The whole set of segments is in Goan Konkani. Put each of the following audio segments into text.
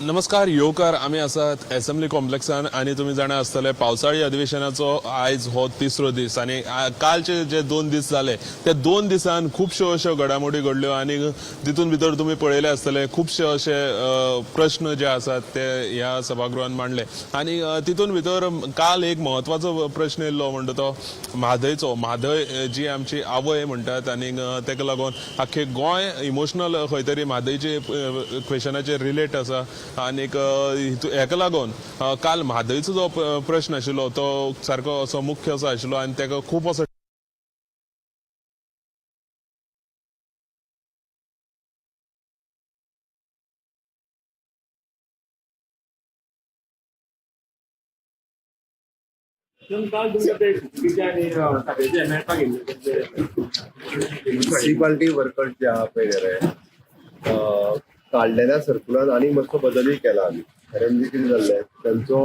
नमस्कार येवकार. आमी आसात एसेंब्ली कॉम्प्लेक्सान आनी तुमी जाणा आसतले, पावसाळी अधिवेशनाचो आयज हो तिसरो दीस आनी कालचे जे 2 दीस जाले, त्या 2 दिसान खुबश्यो अश्यो घडामोडी घडल्यो आनी तितून भितर तुमी पळयले आसतले, खुबशे अशे प्रश्न जे आसात ते ह्या सभागृहान मांडले आनी तितून भितर काल एक म्हत्वाचो प्रश्न येयल्लो म्हणटा तो म्हादयचो. म्हादय जी आमची आवय म्हणटात आनी ताका लागून आख्खे गोंय इमोशनल खंय तरी म्हादयचे क्वेशनाचेर रिलेट आसा आनीक हेका लागून काल म्हादयचो जो प्रश्न आशिल्लो तो सारको असो मुख्य असो आशिल्लो आनी ताका खूब असो काल तुमकां ते सुटकेचे आनी साखळेचे मेळपाक येयल्ले. म्युन्सिपाल्टी वर्कर्स जे आहा पळय रे, काडलेल्या सर्कुलान आनी मातसो बदलूय केला आमी. कारण म्हणजे कितें जाल्लें, तेंचो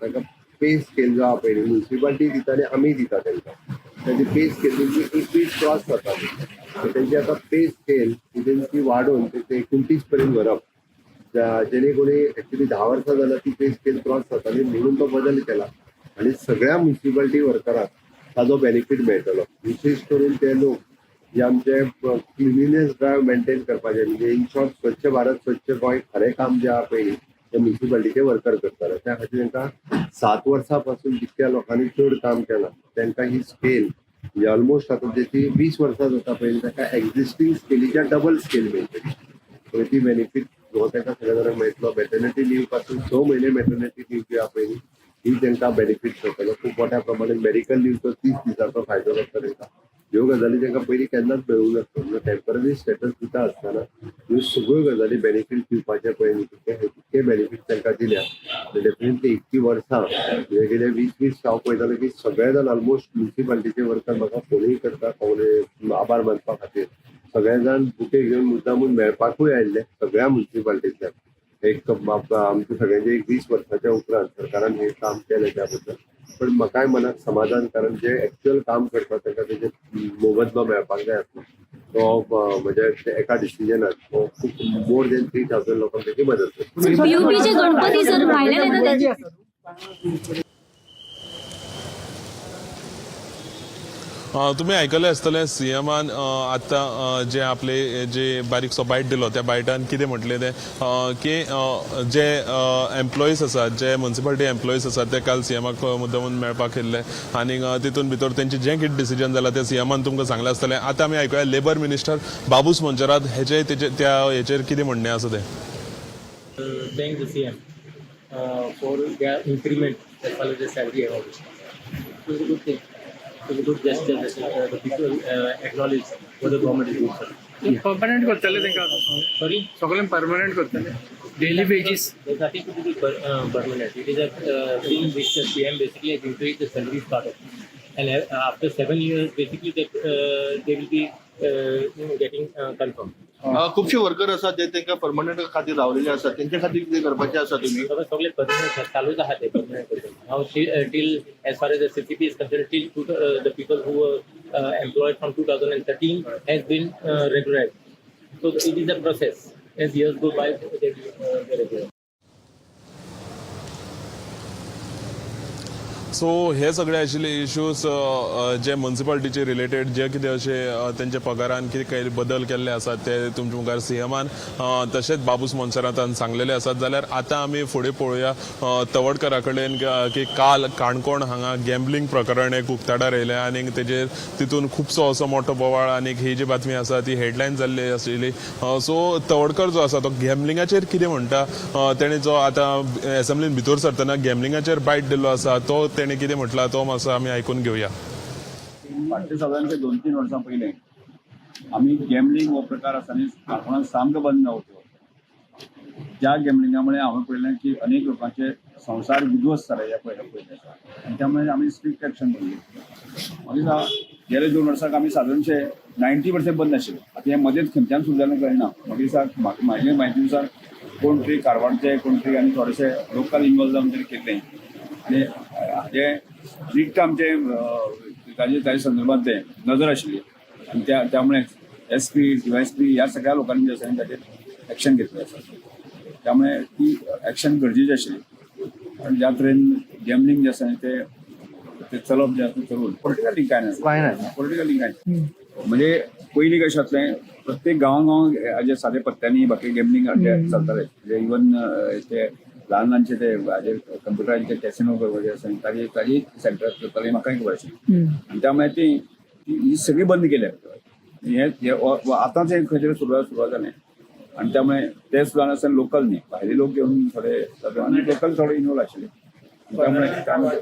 तांकां पे स्केल जो आहा पळय न्ही, म्युन्सिपाल्टी दिता आनी आमी दिता तांकां, तेजी पे स्केल तेंची 21 क्रॉस जाताली. सो तेंची आतां पे स्केल ही तेंची वाडोवन ते 29 पर्यंत व्हरप, जेणे कोणी एक्चुली 10 वर्सां जाल्यार ती पे स्केल क्रॉस जाताली, म्हणून तो बदल केला आनी सगळ्या म्युन्सिपाल्टी वर्करांक ताजो बेनिफीट मेळटलो. विशेश करून ते लोक जे आमचे क्लिनिनेस ड्रायव्ह मेंटेन करपाचे, म्हणजे इन शॉर्ट स्वच्छ भारत स्वच्छ गोंय खरें काम जे आहा पळय न्ही, ते म्युन्सिपाल्टीचे वर्कर करताले. त्या खातीर तांकां 7 वर्सां पासून जितक्या लोकांनी चड काम केलां तांकां ही स्केल म्हणजे ऑलमोस्ट आतां जेची 20 वर्सां जाता पळय, ताका एक्झिस्टींग स्केलीच्या डबल स्केल मेळटली. सो ती बेनिफीट हो तांकां सगळ्या जाणांक मेळटलो. मॅटर्निटी लीव पासून 6 म्हयने मॅटर्निटी लीव जी आहा पळय न्ही, ही तांकां बेनिफीट मेळटलो खूब मोठ्या प्रमाणात. मेडिकल लीवचो 30 दिसांचो फायदो जाता तांकां. ह्यो गजाली तांकां पयलीं केन्नाच मेळूंक नासलो. म्हणजे टेम्पररी स्टेटस दिता आसतना ह्यो सगळ्यो गजाली बेनिफीट दिवपाचे पळय न्ही, तितके तितके बेनिफीट तांकां दिल्या. डेफिनेटली इतकी वर्सां, म्हणजे गेले 20 20 हांव पळयतालो की सगळे जाण ऑलमोस्ट म्युन्सिपाल्टीचे वर्कर म्हाका फोनूय करता आभार मानपा खातीर. सगळे जाण बुके घेवन मुद्दामून मेळपाकूय आयिल्ले सगळ्या म्युन्सिपाल्टींतल्यान. एक आमच्या सगळ्यांचे एक 20 वर्साच्या उपरांत सरकारान हें काम केलें त्या बद्दल पण म्हाकाय मनाक समाधान, कारण जे एक्च्युअल काम करता ताका तेजे मोबदलो मेळपाक जाय आसलो. तो म्हणजे ते एका डिसिजनात तो खूब मोर दॅन 3000 लोकांक तेची मदत जाली. पीयूपीचे गणपती सर भायल्यान येता त्याचे. तुम्ही आयकलें आसतलें, सीएमान आतां जे आपले जे बारीकसो बायट दिलो, त्या बायटान कितें म्हटलें तें की जे एम्प्लॉईज आसात, जे म्युन्सिपालिटी एम्प्लॉईज आसात, ते काल सीएमाक मुद्दामून मेळपाक येयल्ले आनी तितून भितर तेंचे जें कितें डिसिजन जालां तें सीएमान तुमकां सांगलें आसतलें. आतां आमी आयकुया लेबर मिनिस्टर बाबूस मोंसेरात हेजे तेजे त्या हेचेर कितें म्हणणें आसा तें. Thank the CM for their increment as far as the salary award. It was a good thing. It was a good gesture that the people acknowledge what the government is doing for them. Permanent करतले तांकां? Sorry? सगळें परमनंट करतले, daily wages? There's nothing to do with permanent. It is a thing which the CM basically has increased the salaries part of it. And after 7 years, basically they will be getting confirmed. खुबशे वर्कर आसात जे तांकां परमनंट खातीर रावलेले आसात, तेंच्या खातीर कितें करपाचें आसा तुमी? सगळे सगळे परमनंट चालूच आहा ते परमनंट करता. Now till as far as the CCP is concerned, till the people who were employed from 2013 has been regularized. So it is a process. As years go by, they will get regularized. So हे सगळे आशिल्ले इश्यूज जे म्युन्सिपालिटीचे रिलेटेड, जे कितें अशे तेंच्या पगारान कितें काही बदल केल्ले आसात ते तुमच्या मुखार सीएमान तशेंच बाबूस मोन्सेरातान सांगलेले आसात. जाल्यार आतां आमी फुडें पळोवया तवडकरा कडेन की काल काणकोण हांगा गॅम्बलिंग प्रकरण एक उक्ताडार येयलें आनी तेजेर तितून खुबसो असो मोठो बोवाळ आनी ही जी बातमी आसा ती हेडलायन जाल्ली आशिल्ली. सो तवडकर जो आसा तो गॅम्बलिंगाचेर कितें म्हणटा, तेणें जो आतां एसेंब्लीन भितर सरतना गॅम्बलिंगाचेर बायट दिल्लो आसा, तो तेणें कितें म्हटलां तो मातसो आमी आयकून घेवया. फाटले सादारण 2-3 वर्सां पयलें आमी गॅमलिंग हो प्रकार आसा न्ही, काणकोणांत सामको बंद जावचो. ज्या गॅमलिंगा मुळे हांवें पळयलें की अनेक लोकांचे संवसार विध्वस्त जाले हे पळयलें पळयलें आसा आनी त्यामुळे आमी स्ट्रिक्ट एक्शन घेतली. मागीर गेले 2 वर्साक आमी सादारणशे 90% बंद आशिल्ले. आतां हें मदेंच खंयच्यान सुरू जालें कळना. मागीर दिसा म्हाका म्हाजे म्हायती नुसार कोण तरी कारवारचे, कोण तरी आनी थोडेशे लोकल इनवॉल्व जावन तरी केल्लें आनी हाजे स्ट्रिक्ट आमचे ताजे ताजे संदर्भात ते नजर आशिल्ली आनी त्यामुळे एस पी, डीवायएसपी ह्या सगळ्या लोकांनी जे आसा ताचेर एक्शन घेतलें आसा. त्यामुळे ती एक्शन गरजेची आशिल्ली. कारण ज्या तरेन गॅमलिंग जे आसा न्ही, ते ते चलप जे आसा चलून पॉलिटिकल लिंक काय ना, पॉलिटिकल लिंक काय ना. म्हणजे पयलीं कशें जातलें, प्रत्येक गांवां गांवां हाजे सादे पत्त्यांनी बाकी गॅमलिंग चलताले. म्हणजे इवन ते ल्हान ल्हानशे ते हाजे कंप्युटराचे कॅसिनो करपाचे आसा, ताजे ताजी सेंटर चलताले, म्हाकाय खबर आशिल्ली. आनी त्यामुळे ती ती ही सगळी बंद केल्या. हे हे आतांच हे खंय तरी सुरवात सुरवात जालें आनी त्यामुळे ते सुद्दां आसतना लोकल न्ही, भायले लोक येवन थोडे जाता आनी लोकल थोडे इनवॉल्व आशिल्ले. त्यामुळे कारभार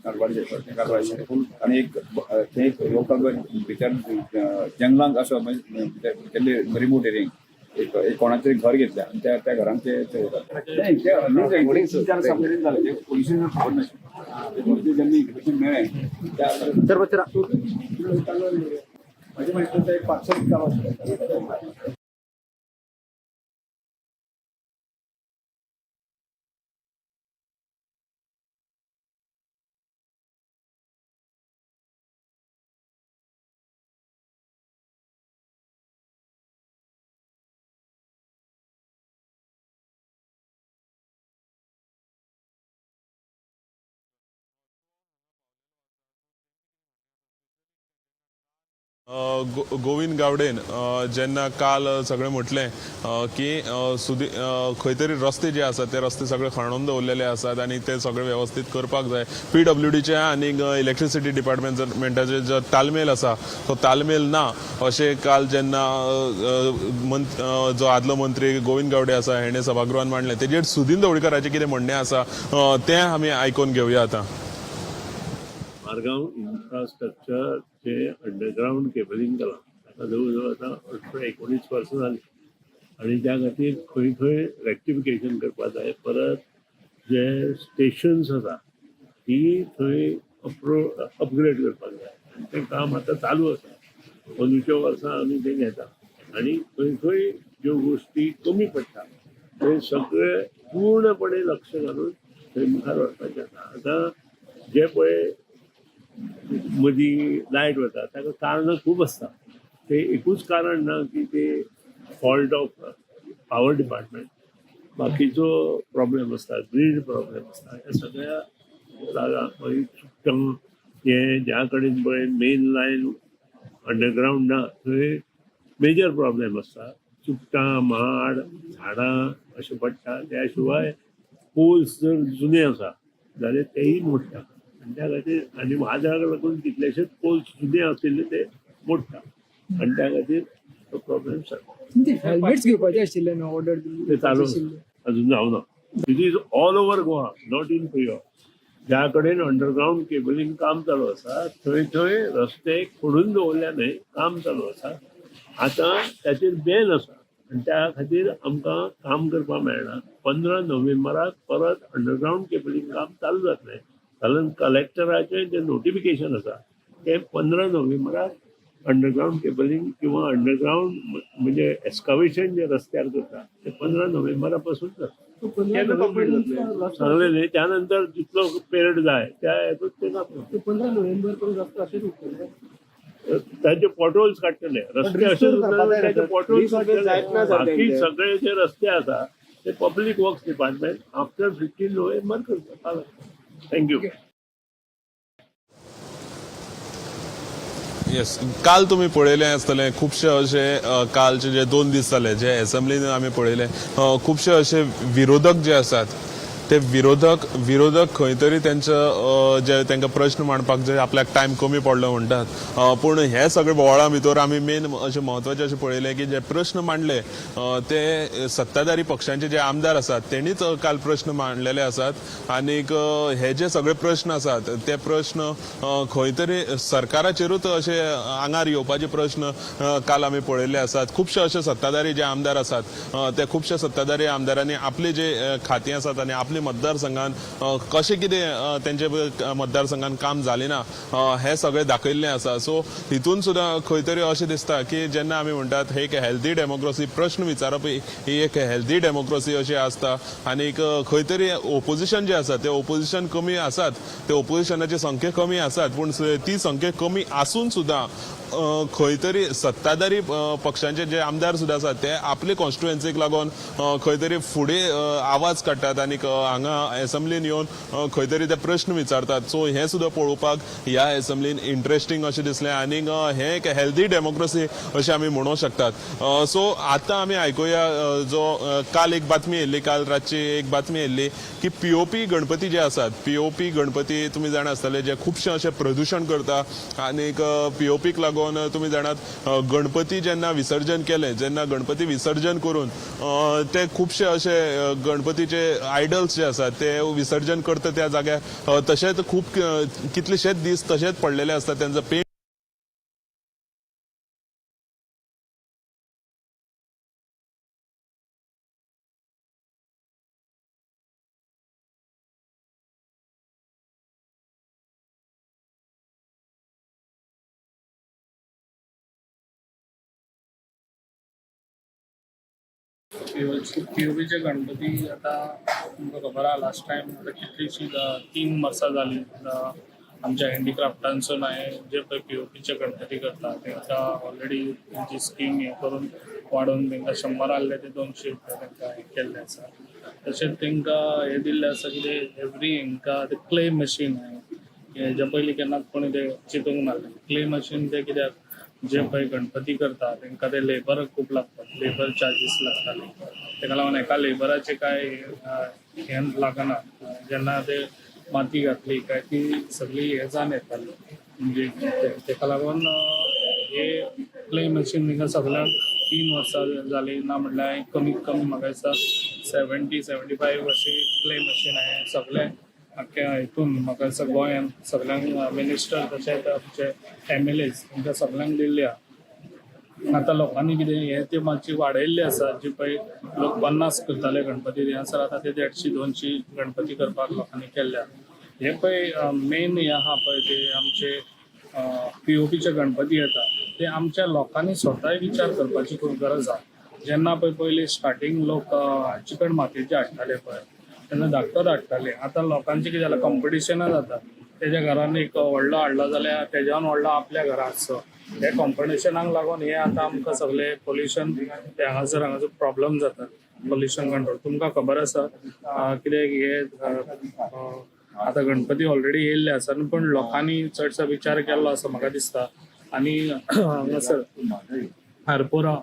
कारभार आशिल्ले. आनी एक थंय एक लोकल भितर जंगलांत असो म्हणजे भितरले रिमोट एरियेक एक एक कोणाचें तरी घर घेतलें आनी त्या त्या घरांत ते ते वतात. नाही, ते नाही, 3-4 दिसां मेरेन जालें, ते पोलिसांक खबर नाशिल्लें. ते पोलिसांक जेन्ना इन्फॉर्मेशन मेळ्ळें त्या म्हजे म्हणजे ते 5-6 चालू आशिल्लें. गोविंद गावडेन जेन्ना काल सगळें म्हटलें की सुदी खंय तरी रस्ते जे आसात ते रस्ते सगळे खणून दवरलेले आसात आनी ते सगळे व्यवस्थीत करपाक जाय. पीडब्ल्यूडीच्या आनी इलेक्ट्रिसिटी डिपार्टमेंटाचे जो तालमेल आसा तो तालमेल ना अशें काल जेन्ना जो आदलो मंत्री गोविंद गावडे आसा हेणे सभागृहान मांडलें, तेजेर सुदीन ढवळीकाराचें कितें म्हणणें आसा तें आमी आयकून घेवया आतां. मारगांव इन्फ्रास्ट्रक्चर जे अंडरग्रावंड केबलिंग केलां ताका जवळ जवळ आतां 18-19 वर्सां जालीं आनी त्या खातीर खंय खंय रेक्टिफिकेशन करपाक जाय. परत जे स्टेशन्स आसा ती थंय अपग्रेड करपाक जाय आनी तें काम आतां चालू आसा. अंदूच्या वर्सा आमी तें घेता आनी खंय खंय ज्यो गोश्टी कमी पडटा ते सगळे पूर्णपणे लक्ष घालून थंय मुखार व्हरपाचें आसा. आतां जे पळय मदीं लायट वता ताका कारणां खूब आसता, ते एकूच कारण ना की ते फॉल्ट ऑफ पावर डिपार्टमेंट, बाकीचो प्रॉब्लेम आसता, ग्रीड प्रॉब्लेम आसता. ह्या सगळ्या जागा मागीर चुट्टां हे ज्या कडेन पळय मेन लायन अंडरग्रावंड ना थंय मेजर प्रॉब्लेम आसता. चुट्टां, माड, झाडां अशें पडटा. त्या शिवाय पोल्स जर जुने आसा जाल्यार तेय मोडटा आनी त्या खातीर आनी वादळाक लागून कितलेशेच पोल्स जुने आशिल्ले ते मोडटा आनी त्या खातीर तो प्रॉब्लेम जाता. हेल्मेट्स घेवपाचे आशिल्ले न्हू, ऑर्डर ते चालू अजून जावना. It is all over Goa, not in Priyo. ज्या कडेन अंडरग्रावंड केबलिंग काम चालू आसा थंय थंय रस्ते खोडून दवरल्या न्हय, काम चालू आसा. आतां ताचेर बॅन आसा आनी त्या खातीर आमकां काम करपाक मेळना. 15 नोव्हेंबराक परत अंडरग्रावंड केबलिंग काम चालू जातलें, कारण कलेक्टराचें जें नोटिफिकेशन आसा तें 15 नोव्हेंबराक अंडरग्रावंड केबलिंग किंवा अंडरग्रावंड म्हणजे एस्कावेशन जे रस्त्यार करता ते 15 नोव्हेंबरा पासून जाता. सांगलें न्ही, त्यानंतर जितलो पिरियड जाय त्या हेतून ते काम. 15 नोव्हेंबर पर्यंत रस्तो अशेच उरतले, ताचे पोटहोल्स काडटले, रस्ते अशेच उरतले, ताचे पोटहोल्स काडटले. बाकी सगळे जे रस्ते आसा ते public works department after 15 November करता. Thank you. Yes, काल तुमी पळयलें आसतलें खुबशे अशे कालचे जे 2 दीस जाले जे एसेंब्लीन आमी पळयले खुबशे अशे विरोधक जे आसात ते विरोधक खंय तरी तेंचे जे तांकां प्रश्न मांडपाक जे आपल्याक टायम कमी पडलो म्हणटात, पूण हे सगळे बोवाळा भितर आमी मेन अशें म्हत्वाचें अशें पळयलें की जे प्रश्न मांडले ते सत्ताधारी पक्षांचे जे आमदार आसात तेणीच काल प्रश्न मांडलेले आसात. आनीक हे जे सगळे प्रश्न आसात ते प्रश्न खंय तरी सरकाराचेरूच अशे आंगार येवपाचे प्रश्न काल आमी पळयल्ले आसात. खुबशे अशे सत्ताधारी जे आमदार आसात ते खुबशे सत्ताधारी आमदारांनी आपले जे खातीं आसात आनी आपले आपली मतदारसंघान कशें कितें तेंचे मतदारसंघान काम जालें ना हें सगळें दाखयल्लें आसा. सो हितून सुद्दां खंय तरी अशें दिसता की जेन्ना आमी म्हणटात हे एक हेल्दी डेमोक्रेसी, प्रश्न विचारप ही एक हेल्दी डेमोक्रेसी अशी आसता आनी खंय तरी ओपोजिशन जें आसा तें ओपोजिशन कमी आसात, ते ओपोजिशनाची संख्या कमी आसात, पूण ती संख्या कमी आसून सुद्दां खंय तरी सत्ताधारी पक्षांचे जे आमदार सुद्दां आसात ते आपले कॉन्स्टिट्युएन्सीक लागून खंय तरी फुडें आवाज काडटात आनी हांगा एसेंब्लीन येवन खंय तरी ते प्रश्न विचारतात. सो हें सुद्दां पळोवपाक ह्या एसेंब्लीन इंट्रस्टींग अशें दिसलें आनी हें एक हेल्दी डेमोक्रेसी अशें आमी म्हणूंक शकतात. सो आतां आमी आयकुया जो काल एक बातमी येयल्ली, काल रातची एक बातमी येयल्ली की पीओपी गणपती जे आसात, पीओपी गणपती तुमी जाणा आसतले जे खुबशे अशे प्रदुशण करता आनी पीओपीक लागून तुमी जाणात गणपती जेन्ना विसर्जन केलें, जेन्ना गणपती विसर्जन करून ते खुबशे अशे गणपतीचे आयडल्स जे आसात ते विसर्जन करता त्या जाग्यार तशेंच खूब कितलेशेच दीस तशेंच पडलेले आसता, तेंचो पेंट पीओपीचे गणपती आतां तुमकां खबर आहा, लास्ट टायम आतां कितलीशीं 3 वर्सां जालीं आमच्या हँडीक्राफ्टांसून हांवें जे पळय पीओपीचे गणपती करता तांकां ऑलरेडी तेंची स्कीम हें करून वाडोवन तांकां 100 आहले ते 200 रुपया तांकां हें केल्लें आसा. तशेंच तांकां हें दिल्लें आसा कितें एवरी हांकां ते क्ले मशीन हेज्या पयलीं केन्नाच कोणी ते चिंतूंक नासलें. क्ले मशीन ते कित्याक जे पळय गणपती करता तांकां ते लेबर खूब लागतात, लेबर चार्जीस लागताले, ताका लागून एका लेबराचे काय हें लागना. जेन्ना ते माती घातली काय ती सगळी हें जावन येताली, म्हणजे ताका लागून हे क्ले मशीन तांकां सगळ्यांक 3 वर्सां जालीं ना म्हणल्यार कमीत कमी म्हाका दिसता 70-75 अशी क्ले मशीन हांवें सगळें आख्ख्या हितून म्हाका दिसता गोंयांत सगळ्यांक मिनिस्टर तशेंच आमचे एमएलएज तांकां सगळ्यांक दिल्ली आहा. आतां लोकांनी कितें हें ते मातशी वाडयल्ली आसा, जी पळय लोक 50 करताले गणपती हांगासर आतां ते 150-200 गणपती करपाक लोकांनी केल्ले आहा. हे पळय मेन हें आहा पळय ते आमचे पीओपीचे गणपती येता ते आमच्या लोकांनी स्वताय विचार करपाची खूब गरज आहा. जेन्ना पळय पयलीं स्टार्टींग लोक चिकण मातयेचे हाडटाले पळय तेन्ना धाकटोच हाडटाले, आतां लोकांचें कितें जालां कॉम्पिटिशनां जाता, तेज्या घरान एक व्हडलो हाडलो जाल्यार तेज्यान व्हडलो आपल्या घरा आसचो, हे कॉम्पिटिशनाक लागून हे आतां आमकां सगळें पोल्युशन ते हांगासर हांगासर प्रॉब्लम जाता. पोल्युशन कंट्रोल तुमकां खबर आसा कित्याक हे आतां गणपती ऑलरेडी येयल्ले आसा न्हू, पण लोकांनी चडसो विचार केल्लो आसा म्हाका दिसता. आनी हांगासर आरपोरा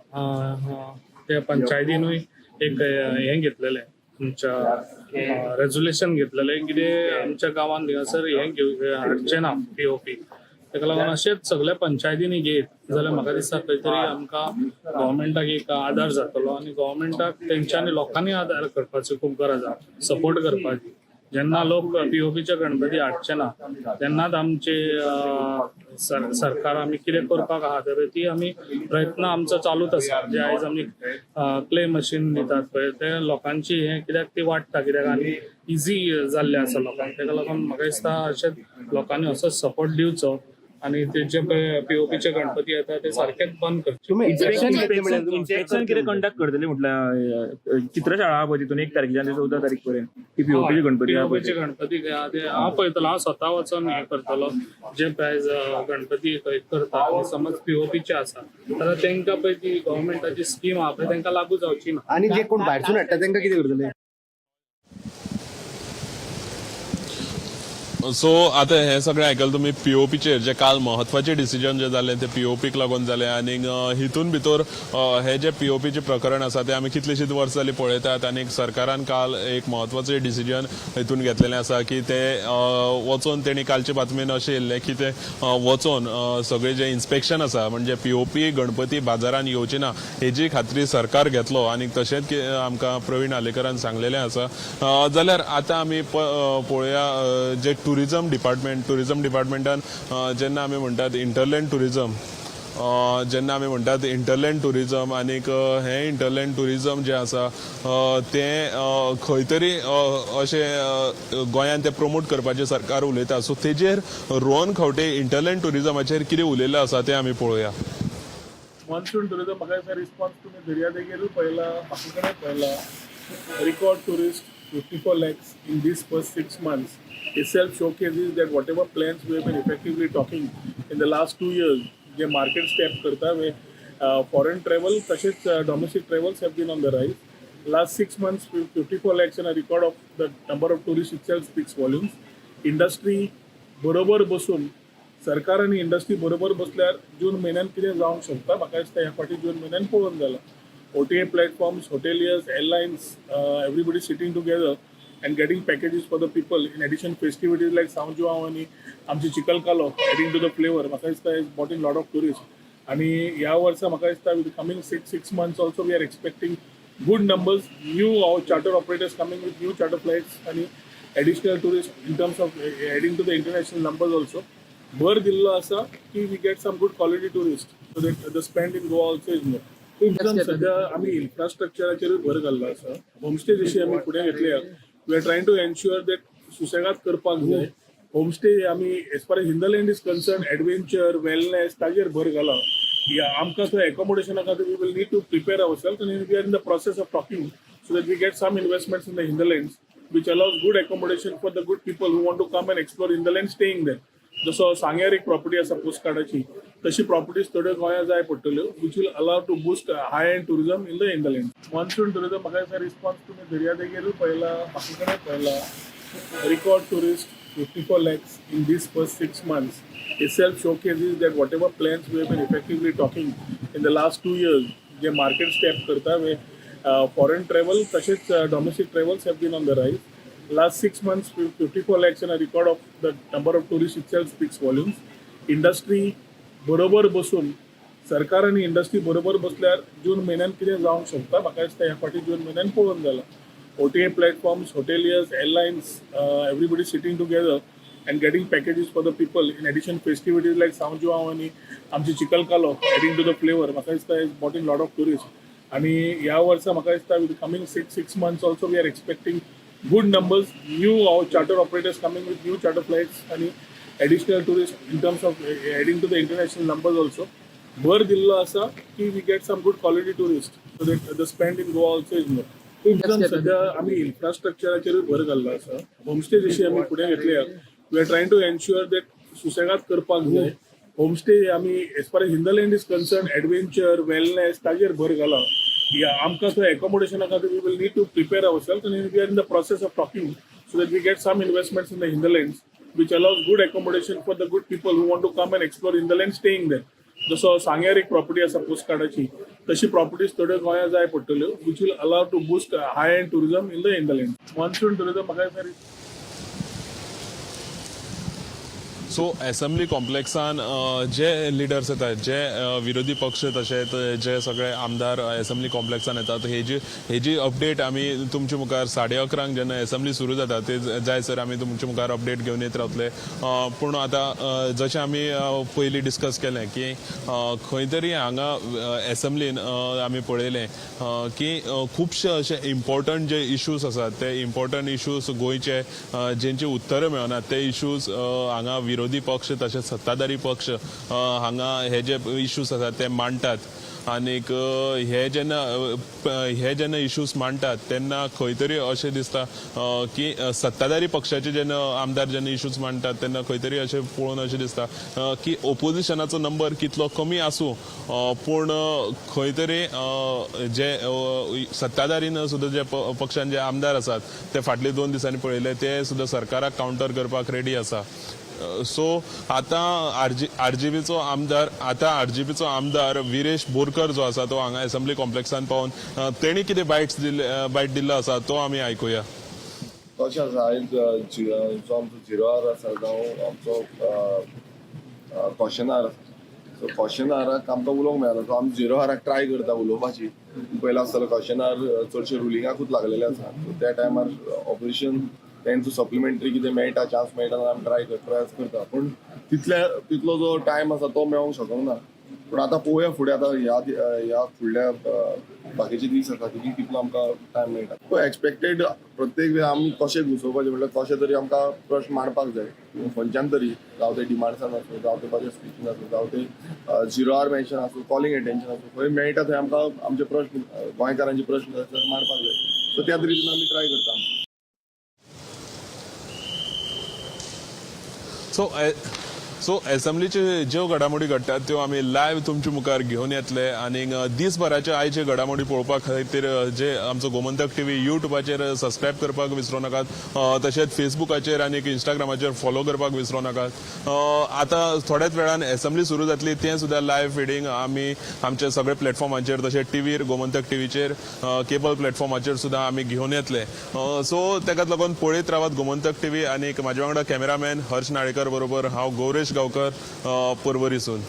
त्या पंचायतीनूय एक हें घेतलेलें आमच्या रेजोल्युशन घेतलेलें कितें आमच्या गांवांत हांगासर हें घेव हाडचें ना पीओपी, ताका लागून अशेंच सगळ्या पंचायतींनी घेत जाल्यार म्हाका दिसता खंय तरी आमकां गव्हर्मेंटाक एक आदार जातलो आनी गव्हर्मेंटाक तेंच्यांनी लोकांनी आदार करपाची खूब गरज आहा, सपोर्ट करपाची. जेन्ना लोक पीओपीचे गणपती हाडचे ना तेन्नाच आमचे सरकार आमी कितें करपाक आहा तर ती आमी प्रयत्न आमचो चालूच आसा. जे आयज आमी क्ले मशीन दितात पळय ते लोकांची हें कित्याक ती वाडटा कित्याक आनी इजी जाल्लें आसा लोकांक, ताका लागून म्हाका दिसता अशेंच लोकांनी असोच सपोर्ट दिवचो आनी ते जे पळय पीओपीचे गणपती येता ते सारकेच बंद करचे. इन्स्पेक्शन कितें कंडक्ट करतले म्हटल्यार चित्रशाळा आहा पळय तितून 1 तारखेच्यान ते 14 तारीख पर्यंत ती पीओपीचे गणपती आहा पळय. पीओपीचे गणपती ते हांव पळयतलो, हांव स्वता वचोन हें करतलो. जे प्रायज गणपती करता आनी समज पीओपीचे आसा जाल्यार तांकां पळय ती गव्हर्मेंटाची स्कीम आहा पळय तांकां लागू जावची ना. आनी जे कोण भायरसून हाडटा तांकां कितें करतले? सो आतां हें सगळें आयकलें तुमी पीओपीचेर जे काल म्हत्वाचें डिसिजन जे जालें ते पीओपीक लागून जालें आनी हितून भितर हे जे पीओपीचें प्रकरण आसा तें आमी कितलींशींच वर्सां जालीं पळयतात आनी सरकारान काल एक म्हत्वाचें डिसिजन हितून घेतलेलें आसा की ते वचोन तेणी कालचे बातमेन अशें येयल्लें की ते वचोन सगळें जें इन्स्पेक्शन आसा म्हणजे पीओपी गणपती बाजारान येवची ना हेजी खात्री सरकार घेतलो आनी तशेंच की आमकां प्रवीण आर्लेकरान सांगलेलें आसा. जाल्यार आतां आमी पळोवया जे टुरिझम डिपार्टमेंट, टुरिझम डिपार्टमेंटान जेन्ना आमी म्हणटात इंटरलँड टुरिझम, जेन्ना आमी म्हणटात इंटरलँड टुरिजम आनीक हें इंटरलँड टुरिजम जें आसा तें खंय तरी अशें गोंयांत तें प्रमोट करपाचें सरकार उलयता. सो तेजेर रोहन खंवटे इंटरलँड टुरिजमाचेर कितें उलयल्लें आसा तें आमी पळोवया. मॉन्सून टुरिझम म्हाका दिसता रिस्पॉन्स तुमी दर्यादेगेरूय पळयला, बाकी कडेन पळयला. Record tourist 54 lakhs in this first 6 months itself showcases that whatever plans we have been effectively talking in the last 2 years, J market step करता वे फॉरेन ट्रॅव्हल तशेंच domestic travels have been on the rise. Last 6 months, 54 lakhs and a record of the number of tourists itself speaks volumes. Industry बरोबर बसून, सरकार आनी इंडस्ट्री बरोबर बसल्यार जून म्हयन्यान कितें जावंक शकता. म्हाका दिसता ह्या फावटी जून म्हयन्यान पळोवन जालां. OTA platforms, hoteliers, airlines, everybody sitting together and getting packages for the people. In addition, festivities like Sao Joao आनी आमची चिकलकालो adding to the flavour, म्हाका दिसता is brought in lot of tourist. आनी ह्या वर्सा म्हाका दिसता with coming 6 months also we are expecting good numbers, new charter operators coming with new charter flights आणि additional tourist in terms of adding to the international numbers also. भर दिल्लो आसा की we get some good quality tourist so that the spend in Goa also is more. सध्या आमी इन्फ्रास्ट्रक्चराचेरूय भर घाल्लो आसा. होमस्टे जशी आमी फुडें घेतल्या, we are trying to ensure that सुसेगाद करपाक जाय. होमस्टे आमी as far as hinterland is concern, adventure, wellness ताजेर भर घाला. आमकां थंय एकोमोडेशना खातीर we will need to prepare our self आनी we are in the process of talking so that we get some investments in the hinterlands, which allows good accommodation for the good people who want to come and explore hinterland, staying there. जसो सांग्यार एक प्रॉपर्टी आसा पोस्टकार्डाची, तशी प्रॉपर्टीज थोड्यो गोंया जाय पडटल्यो, which will allow to boost high end tourism in the hinterland. Monsoon tourism म्हाका दिसता रिस्पॉन्स तुमी दर्यादेगेरूय पळयला, बाकी कडेन पळयला. Record tourist 54 lakhs in this first 6 months itself showcases that whatever plans we have been effectively talking in the last 2 years, J market step करता वे फॉरेन ट्रॅव्हल तशेंच domestic travels have been on the rise. Last 6 months, 54 lakhs and a record of the number of tourists itself speaks volumes. Industry बरोबर बसून, सरकार आनी इंडस्ट्री बरोबर बसल्यार जून म्हयन्यान कितें जावंक शकता. म्हाका दिसता ह्या फावटी जून म्हयन्यान पळोवन जालां. OTA platforms, hoteliers, airlines, everybody sitting together and getting packages for the people. In addition, festivities like Sao Joao आनी आमची चिकलकालो adding to the flavour, म्हाका दिसता is brought in lot of tourist. आनी ह्या वर्सा म्हाका दिसता with coming 6 months also we are expecting good numbers, new charter operators coming with new charter flights आणि additional tourist in terms of adding to the international numbers also. भर दिल्लो आसा की we get some good quality tourist so that the spend in Goa also is more. सध्या आमी इन्फ्रास्ट्रक्चराचेरूय भर घाल्लो आसा. होमस्टे जशी आमी फुडें घेतल्या, we are trying to ensure that सुसेगाद करपाक जाय. होमस्टे आमी as far as hinterland is concern, adventure, wellness ताजेर भर घाला. आमकां थंय एकोमोडेशना खातीर we will need to prepare our self आनी we are in the process of talking so that we get some investments in the hinterlands, which allows good accommodation for the good people who want to come and explore hinterland, staying there. जसो सांग्यार एक प्रॉपर्टी आसा पोस्टकार्डाची, तशी प्रॉपर्टीज थोड्यो गोंया जाय पडटल्यो, which will allow to boost high end tourism in the hinterland. Monsoon tourism म्हाका दिसता सो एसेंब्ली कॉम्प्लेक्सान जे लिडर्स येतात, जे विरोधी पक्ष तशेंच जे सगळे आमदार एसेंब्ली कॉम्प्लेक्सान येतात, हेजी अपडेट आमी तुमच्या मुखार 11:30 जेन्ना एसेंब्ली सुरू जाता ते जायसर आमी तुमच्या मुखार अपडेट घेवन येत रावतले. पूण आतां जशें आमी पयलीं डिस्कस केलें की खंय तरी हांगा एसेंब्लीन आमी पळयलें की खुबशे अशे इम्पॉर्टंट जे इश्यूज आसात, ते इम्पॉर्टंट इश्यूज गोंयचे जेंची उत्तरां मेळना, ते इश्यूज हांगा विरोधी पक्ष तशेंच सत्ताधारी पक्ष हांगा हे जे इश्यूज आसात ते मांडटात. आनीक हे जेन्ना इश्यूज मांडटात तेन्ना खंय तरी अशें दिसता की सत्ताधारी पक्षाचे जेन्ना आमदार जेन्ना इश्यूज मांडटात तेन्ना खंय तरी अशें पळोवन अशें दिसता की ओपोजिशनाचो नंबर कितलो कमी आसूं, पूण खंय तरी जे सत्ताधारीन सुद्दां जे पक्षान जे आमदार आसात ते फाटले 2 दिसांनी पळयले ते सुद्दां सरकाराक कावंटर करपाक रेडी आसा. सो आतां आरजीपीचो आमदार, आतां आरजीपीचो आमदार विरेश बोरकर जो आसा तो हांगा एसेंब्ली कॉम्प्लेक्सान पावन तेणी कितें बायट्स दिल्ले, बायट दिल्लो आसा तो आमी आयकुया. तशें आसा, आयज जो आमचो झिरो आर आसा जावं आमचो क्वेश्चन आर आसा, सो क्वेश्चन आराक आमकां उलोवंक मेळना. सो आमी झिरो आराक ट्राय करता उलोवपाची. पयलीं आसतालो क्वेश्चन आर चडशे रुलिंगाकूच लागलेले आसा. सो त्या टायमार ऑपोजिशन तेंचो सप्लिमेंटरी कितें मेळटा, चान्स मेळटा जाल्यार आमी ट्राय प्रयास करता, पूण तितले तितलो जो टायम आसा तो मेळोंक शकना. पूण आतां पळोवया फुडें आतां ह्या ह्या फुडल्या बाकीचे दीस आसा तितून कितलो आमकां टायम मेळटा. सो एक्सपेक्टेड प्रत्येक वेळा आमी कशें घुसोवपाचें म्हणल्यार कशें तरी आमकां प्रश्न मांडपाक जाय खंयच्यान तरी, जावं ते डिमांड्सान आसूं, जावं ते बजेट स्पिचीन आसूं, जावं ते झिरो our mention आसूं, कॉलिंग एटेन्शन आसूं, खंय मेळटा थंय आमकां आमचे प्रश्न, गोंयकारांचे प्रश्न मांडपाक जाय. सो त्याच रितीन आमी ट्राय करता. सो एसेंब्लीचे ज्यो घडामोडी घडटात त्यो आमी लायव्ह तुमच्या मुखार घेवन येतले आनी दिसभराचे आयचे घडामोडी पळोवपा खातीर जे आमचो गोमंतक टीव्ही युट्यूबाचेर सबस्क्रायब करपाक विसरूं नाकात, तशेंच फेसबुकाचेर आनी इंस्टाग्रामाचेर फॉलो करपाक विसरूं नाकात. आतां थोड्याच वेळान एसेंब्ली सुरू जातली, तें सुद्दां लायव्ह फिडींग आमी आमच्या सगळे प्लॅटफॉर्माचेर, तशेंच टीव्हीर गोमंतक टीव्हीचेर केबल प्लॅटफॉर्माचेर सुद्दां आमी घेवन येतले. सो ताकाच लागून पळयत रावात गोमंतक टीव्ही आनी म्हाज्या वांगडा कॅमेरामॅन हर्ष नाळेकर बरोबर हांव गौरेश गांवकर, पर्वरीसून.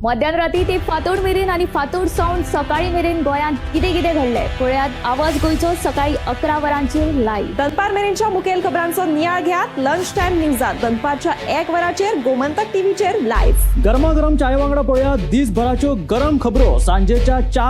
मध्यान राती ते फांतोड मेरेन आनी फांतोड सावन सकाळी मेरेन गोंयांत कितें कितें घडलें पळयात आवाज गोंयचो सकाळी 11 वरांचेर लायव्ह. दनपार मेरेनच्या मुखेल खबरांचो नियाळ घेयात लंच टायम न्यूजात दनपारच्या 1 वराचेर गोमंतक टीव्हीचेर लायव्ह. गरमागरम चाये वांगडा पळोवया दिसभराच्यो गरम खबरो सांजेच्या 4